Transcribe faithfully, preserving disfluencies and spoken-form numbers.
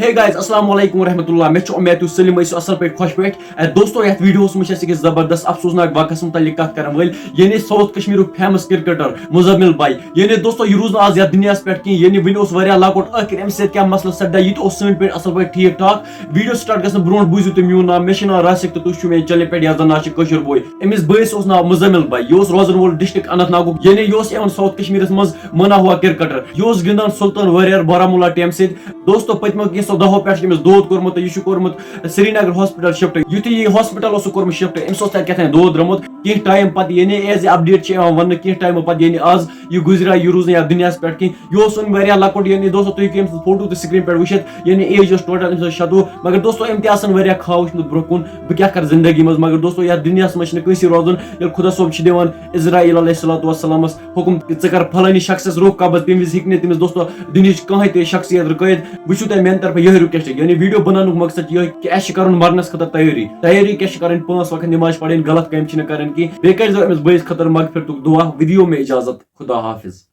Hey guys, السلام علیکم ورحمۃ اللہ۔ مےٚ چھُ اُمید تُہۍ سٲلِم ٲسِو اَصٕل پٲٹھۍ، خۄش پٲٹھۍ۔ اے دوستو، یَتھ ویٖڈیوَس منٛز چھِ اَسہِ أکِس زبردست افسوسناک واقعس مُتعلِق کَتھ کَرَن وٲلۍ، یعنی ساوُتھ کشمیٖرُک فیمَس کرکٹر مزمل بھائی۔ یعنی دوستو، یہِ روٗز نہٕ آز یَتھ دُنیاہَس پٮ۪ٹھ کِہیٖنۍ۔ یعنی وٕنہِ اوس واریاہ لۄکُٹ، ٲخِر أمِس سۭتۍ کیٛاہ مسلہٕ سَپدیٛاو، یہِ تہِ اوس سٲنۍ پٲٹھۍ اَصٕل پٲٹھۍ ٹھیٖک ٹھاک۔ ویٖڈیو سٹارٹ گژھنہٕ برونٛٹھ بوٗزِو تُہۍ میون ناو، مےٚ چھُ ناو راسِق تہٕ تُہۍ چھِو میٛانہِ چینلہِ پٮ۪ٹھ، یَتھ زَن ناو چھُ کٲشُر بوے۔ أمِس بٲیِس اوس ناو مزمل بھائی، یہِ اوس روزَن وول ڈسٹرکٹ اننت ناگُک، یعنی یہِ اوس یِوان ساوُتھ کشمیٖرَس منٛز مانا ہوا کرکٹر۔ یہِ اوس گِنٛدان سلطان واریر بارہمولہ ٹیمہِ سۭتۍ۔ دوستو، پٔتمیو کینٛژھو دۄہو پٮ۪ٹھ چھُ أمِس دود کوٚرمُت تہٕ یہِ چھُ کوٚرمُت سرینگر ہاسپٹل شفٹ۔ یُتھُے یہِ ہاسپٹل اوس کوٚرمُت شفٹ، أمِس اوس تَتہِ کیٛاہ تام دود درٛامُت۔ کینٛہہ ٹایم پتہٕ، یعنی ایز اے اپڈیٹ چھِ یِوان وننہٕ، کینٛہہ ٹایمہٕ پتہٕ، یعنی آز یہِ گُزریٛاو، یہِ روٗز نہٕ یَتھ دُنیاہَس پٮ۪ٹھ کینٛہہ۔ یہِ اوس وۄنۍ واریاہ لۄکُٹ، یعنی دوستو، تُہۍ ہیٚکِو أمۍ سُنٛد فوٹو تہِ سکریٖن پٮ۪ٹھ وٕچھِتھ، یعنی ایج ٲس ٹوٹل أمۍ سٕنٛز شَتوُہ۔ مگر دوستو، أمۍ تہِ آسَن واریاہ خواہِش وٕچھمُت برٛونٛہہ کُن، بہٕ کیٛاہ کَرٕ زندگی منٛز۔ مگر دوستو، یَتھ دُنیاہَس منٛز چھِنہٕ کٲنٛسی روزُن، ییٚلہِ خۄدا صٲب چھِ دِوان عزرائیل علیہ الصلوۃ والسلامَس حُکُم کہِ ژٕ کر فلٲنی شخصس روح قبض، تمہِ وِزِ ہیٚکہِ نہٕ تٔمِس، دوستو، دُنیہٕچ کانٛہہ تہِ شخصیت رُکٲیِتھ۔ وٕچھِو تۄہہِ میانہِ طرفہٕ یِہوٚے رِکویسٹ، یعنی ویٖڈیو بناونُک مقصد چھُ یِہوٚے کہِ اَسہِ چھِ کَرُن مرنَس خٲطرٕ تیٲری۔ تیٲری کیٛاہ چھِ کَرٕنۍ؟ پانٛژھ وقت نٮ۪ماز پَرٕنۍ، غلط کامہِ چھِنہٕ کَرٕنۍ کینٛہہ۔ بیٚیہِ کٔرۍزیو أمِس بٲیِس خٲطرٕ مغفرتُک دُعا۔ ویٖڈیو مےٚ اِجازت، خدا حافظ۔